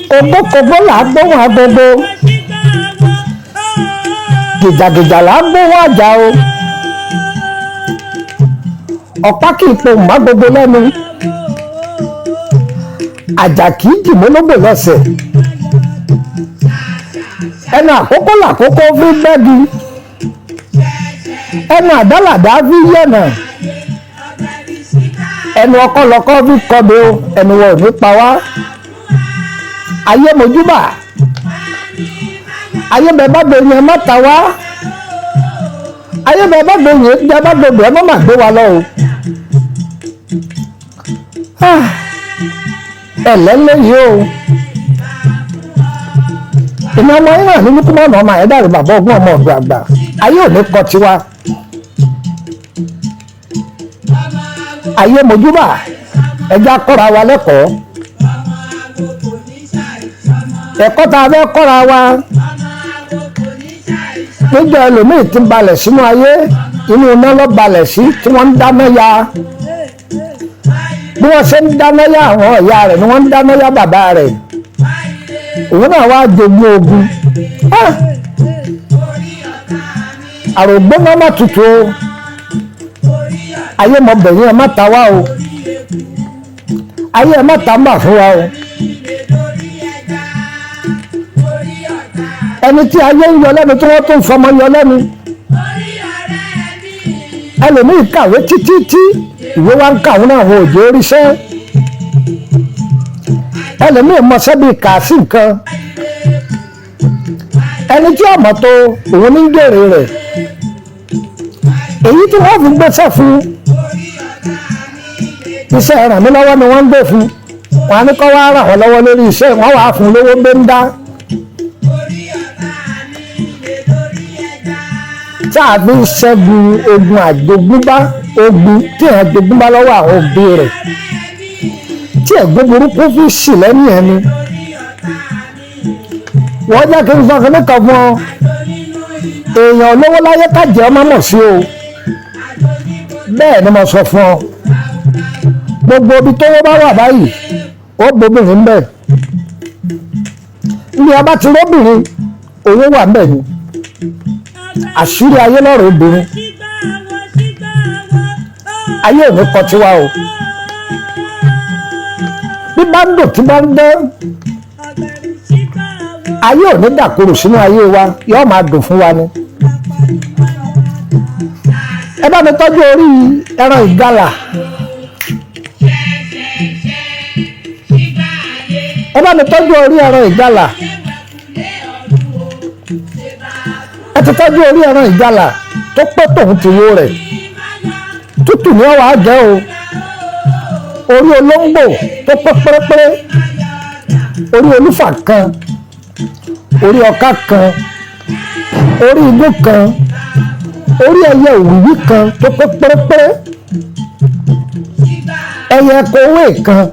Kògbókògbó là á gbóhùn agogo, gìjàgìjà là á gbóhùn àjà o. Ọ̀pá kì í pohùn má gbogbo lẹ́nu, àjà kì í dìmọ́lógbò lẹ́sẹ̀. Ẹnu àkókò làkókò fi gbẹ́gi, ẹnu àdálàdá fi yẹ̀nà, ẹnu ọkọ́ lọkọ́ fi kọbẹ o. Ẹnu wọn ò ní pa wá. Ayé mojúbà, ayé bẹ bá gbé yẹn má ta wá. Ayé bẹ bá gbé yẹn bẹ bá gbé ẹ má má gbé wa lọ o. Ẹlẹ́lẹ́ yìí o, èmi ọmọ yín náà ní lukumọ̀nà ọmọ àyẹ̀dàrú, bàbá ọgbọ́n, ọmọ ọ̀dọ̀ àgbà. Ayé ò ní kọ tiwa. Ayé mojúbà, ẹja kọ́ra wa lẹ́kọ̀ọ́. Ẹ̀kọ́ tá a fẹ́ kọ́ra wa níjọ́, ẹlòmíì ti ń balẹ̀ sínú ayé, inú iná ló balẹ̀ sí tí wọ́n ń dáná ya. Bí wọ́n ṣe ń dáná ya àwọn ìyá rẹ̀ ni wọ́n ń dáná ya bàbá rẹ̀. Òun náà wá jogún ogun. Àrògbóná má tutù o. Ayé mọ bẹ̀yìn, ẹ má ta wá o. Ayé, ẹ má ta mà fún wa o. Ẹni tí ayé ń yọ lẹ́nu, tí wọ́n tún fọmọ yọ lẹ́nu. Ẹlòmíì kàwé títí tí ìwé wa ń kàwọn náà, àwọn òjò oríṣẹ́. Ẹlòmíì mọṣẹ́ bíi kà sí nǹkan. Ẹni tí ọmọ tó òun ní jèrè rẹ̀, èyí tí wọ́n fi gbéṣẹ́ fún iṣẹ́ ràn mí lọ́wọ́ ni wọ́n ń gbé fún wọn á ní kọ́ wá ràn wọ́n lọ́wọ́ lórí iṣẹ́ wọn, wàá fún lówó gbé ń dá. Tá a fi ń ṣẹ́gun ogun àjogúnbá, ogun tí èèyàn jogúnbá lọ́wọ́ àwọn òbí rẹ̀, tí ẹ̀gbọ́n burúkú fi sì lẹ́yìn ẹni. Wọ́n jẹ́ kí n sọ fún kan fún ọ, èèyàn olówó láyé kájẹ́ ọmọ mọ̀ sí o. Bẹ́ẹ̀ ni mo sọ fún ọ. Gbogbo ibi tó wọ́n bá wà báyìí, ó gbóbìnrin bẹ́ẹ̀ ní ọba ti róbìnrin, owó wà ńbẹ̀ ni. Àṣírí ayé lọ́rọ̀ obìnrin. Ayé ò ní kọ tiwa o. Bí bá ń dùn, tí bá ń dán, ayé ò ní dàkorò sínú ayé wa, yóò máa dùn fún wa ni. Ẹ bá mi tọ́jú orí ẹran ìgalà, ẹ bá mi tọ́jú orí ẹran ìgalà. Ẹ ti tọ́jú orí ẹran ìgalà tó pẹ́ tòun ti wo rẹ̀ tútù ní ọwọ́ àjẹ́ o. Orí olóńgbò tó pẹ́ pérépéré, orí olúfà kan, orí ọká kan, orí igbó kan, orí ẹyẹ òwìwí kan tó pẹ́ pérépéré, ẹyẹ kowé kan,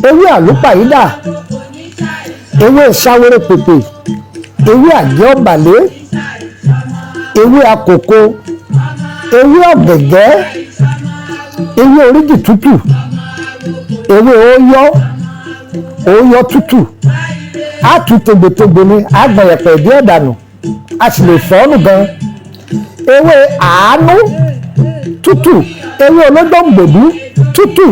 ewé àlùpàyídà, ewé sáwéré pèpè, ewé àjẹ́ ọ̀bàlẹ́, ewé àkókò, ewé ọ̀gẹ̀gẹ́, ewé oríjì tútù, ewé óyọ́, óyọ́ tútù. Á tu tegbòtegbò ni, á gbọ̀n yẹ̀pẹ̀ díẹ̀ dànù, a sì lè fọ́ ọ́nù gan. Ewé àánú tútù, ewé olódòǹgbòdú tútù.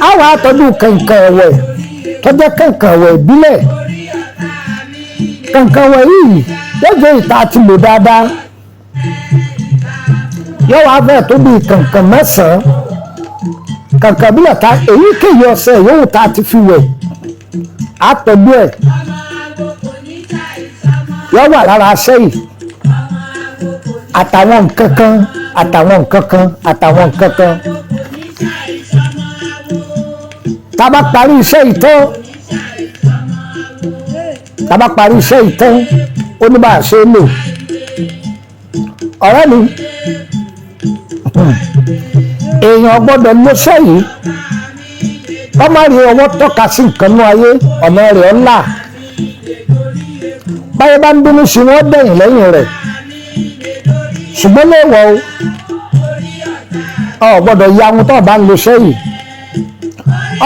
Á wàá tọ́jú kànkàn ẹ̀wẹ̀ tó jẹ́ kànkàn ẹ̀wẹ̀ ìbílẹ̀. Kànkàn ẹ̀wẹ̀ yìí yóò jẹ́ ìta àti lò dáadáa, yóò wá fẹ́ tó bíi kànkàn mẹ́sàn-án. Kànkàn ìbílẹ̀ ta èyíkéyìí ọṣẹ yòówù tá a ti fi wẹ̀, á tọ́jú ẹ̀, yóò wà lára aṣẹ́ yìí, àtàwọn nǹkan kan, àtàwọn nǹkan kan, àtàwọn nǹkan kan. Tá a bá parí iṣẹ́ yìí tán, tá a bá parí iṣẹ́ yìí tán, ó ní bá a ṣe é lò. Ọ̀rẹ́ mi, èèyàn gbọ́dọ̀ lo iṣẹ́ yìí kọ́ má rí ọwọ́ tọ́ka sí nǹkan nú ayé, ọ̀nà rẹ̀ ọ̀la. Báyọ̀ bá ń bínú sí wọ́n dẹ̀yìn lẹ́yìn rẹ̀, ṣùgbọ́n léèwọ̀ o, ọ gbọ́dọ̀ ya ohun tó o bá ń lo iṣẹ́ yìí.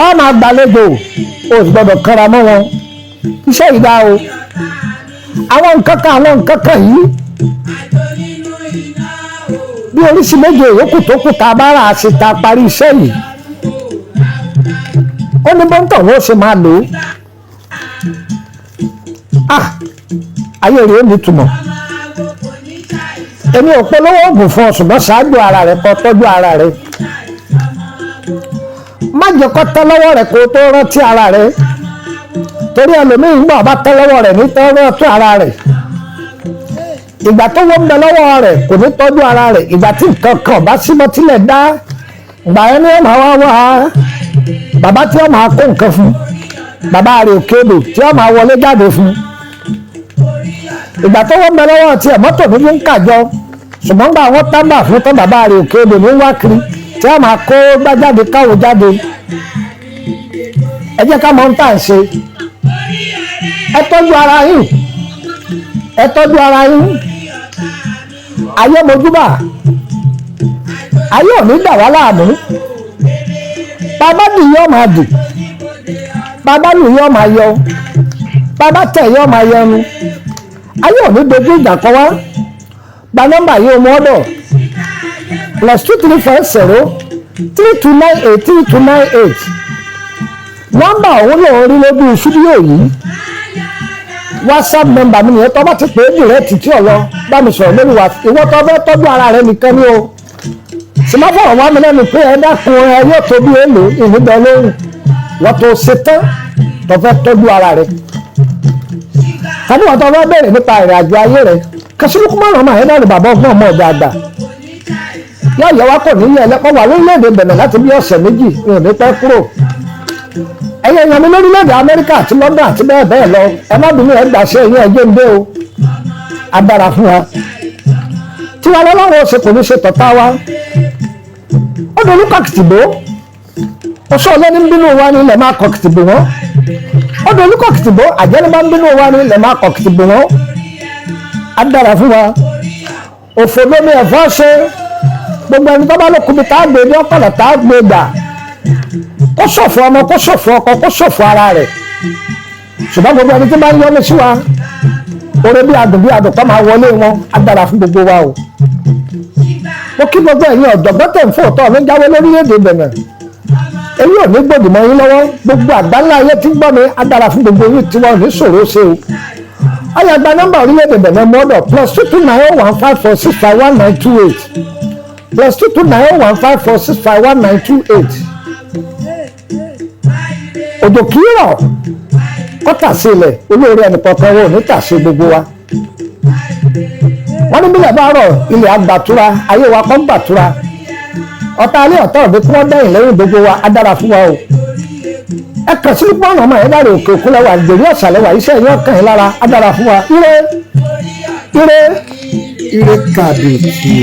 Ọ máa gbàlejò, o sì gbọ́dọ̀ kanra mọ́ wọn. Iṣẹ́ yìí dá o. Àwọn nǹkan kan yìí bí oríṣi méje yòókù tó kù tá a bá rà á sí ta parí iṣẹ́ yìí, ó ní bọ́ńtọ̀ wọ́n ṣe máa lò ó. Ah, ayé rẹ̀ ó nítumọ̀. Èmi ò polówó oògùn fún ọ, ṣùgbọ́n ṣáájú ara rẹ kó tọ́jú ara rẹ. Má jẹ́ kó tẹ́ lọ́wọ́ rẹ kó tó rántí ara rẹ, torí ẹlòmíín gbọ́ bá tẹ́ lọ́wọ́ rẹ̀ ní tẹ́ rántí ara rẹ̀. Ìgbà tó wọ́n ń bẹ lọ́wọ́ rẹ̀, kò ní tọ́jú ara rẹ̀. Ìgbà tí nǹkan kan bá símọ́ tílẹ̀ dá, ìgbà yẹn ni wọ́n máa wá wá bàbá tí wọ́n máa kó nǹkan fún, bàbá rẹ̀ òkè odò tí wọ́n máa wọlé jáde fún. Ìgbà tó wọ́n ń bẹ lọ́wọ́ tiẹ̀, mọ́tò ní fi ń kàjọ, ṣùgbọ́n gbà wọ́n tábà fún tán, bàbá rẹ̀ òkè odò ní wá kiri tí wọ́n máa kó gbájáde káwọ́ jáde. Ẹ jẹ́ ká mọ ohun tá à ń ṣe. Ẹ tọ́jú ara yín, ẹ tọ́jú ara yín. Ayé mojúbà, ayé ò ní dà wá láàmú. Bàbá dì yọ máa dì, bàbá lù yọ máa yọ, bàbá tẹ̀ yọ máa yẹnu. Ayé ò ní dojú ìjà kọ wá. Gba nọ́mbà yìí, o mú ọ́dọ̀: +234 03 298 3298. Nọ́mbà òun lòún rí lójú fídíò yìí. WhatsApp nọ́mbà mi nìyẹn. Tó bá ti pè é direct tí ò lọ, bá mi sọ̀rọ̀ lórí wa. Ìwọ tó fẹ́ tọ́jú ara rẹ nìkan ni o. Sì má fọ̀rọ̀ wá mi lẹ́nu pé ẹ dákun, ẹ yóò tó bí èlò ìníbẹ̀ lóhùn. Wọ́n tó ṣe tán tó fẹ́ tọ́jú ara rẹ, tàbí wọ́n tó fẹ́ bẹ̀rẹ̀ nípa ìrìn àjò ayé rẹ, kẹsìlúkú márùn-ún máa ń dárí. Bàbá ọgbọ́n ọmọ ọ̀dọ̀ àgbà yóò yẹ wá kò ní yẹ ẹlẹ́pọ̀ wà lórílẹ̀‐èdè Bẹ̀nẹ̀ láti bí ọ̀sẹ̀ 2, mi ò ní pẹ́ kúrò. Ẹ̀yẹ èèyàn mi lórílẹ̀‐èdè Amẹ́ríkà àti London àti bẹ́ẹ̀ bẹ́ẹ̀ lọ, ẹ má bínú, ẹ gbàṣẹ yín, ẹjẹ́ ń dé o. Agbára fún wa tiwa lọ́lọ́wọ́ ṣe, kò ní ṣe tọ̀tá wa. Ó dolú kọ̀kìtìbó, oṣù ọlọ́ni ń bínú wa ní ilẹ̀ máa kọ̀kìtìbò wọn. Ó dolú kọ̀kìtìbó, àjẹ́ni bá ń bínú wa ní ilẹ̀ máa kọ̀kìtìbò wọn. Agbára fún wa. Òfò lómi ẹ̀fọ́ ṣe. Gbogbo ẹni tó bá lókun bí tá a gbé ní ọ̀pọ̀lọ̀ tá a gbé gbà, kó ṣòfò ọmọ, kó ṣòfò ọkọ, kó ṣòfò ara rẹ̀. Ṣùgbọ́n gbogbo ẹni tí bá ń yọ́nú sí wa, oore bí adùn bí adùn kọ́ máa wọlé wọn. Agbára fún gbogbo wa o. Mo kí gbogbo ẹ̀yin ọ̀jọ̀gbọ́n tẹ̀ ń fòótọ́ mi jáwé lórílẹ̀‐èdè Bẹ̀nẹ̀. Èyí ò ní gbòdì mọ́ yín lọ́wọ́. Gbogbo àgbáńlá ayé tí ń gbọ́ mi, agbára fún gbogbo yín tí wọn ò ní ṣòro ṣe o. Ọ̀yà, gba nọ́mbà orílẹ̀-èdè Bẹ̀nẹ̀ mọ́dọ̀: +229 01 5465 1928, +229 01 5465 1928. Òjò kì í rọ̀ kó tà sí ilẹ̀. Olóore ẹnìkọ̀ọ̀kan wo ò ní tà sí gbogbo wa. Wọ́n ní bílẹ̀ bá rọ̀, ilẹ̀ àgbàtura, ayé wa kọ́ gbàtura. Ọ̀tá alẹ́, ọ̀tá òde, kí wọ́n dẹ́yìn lẹ́yìn gbogbo wa. Á dára fún wa o. Ẹ kàn sí pọ́nà ọmọ ẹ̀ dáre. Òkè òkú lẹ́wà, gbèrú ọ̀sàlẹ̀ wà. Iṣẹ́ yẹn kàn yín lára. Á dára fún wa. Ire, ire. Ire kàbìtì.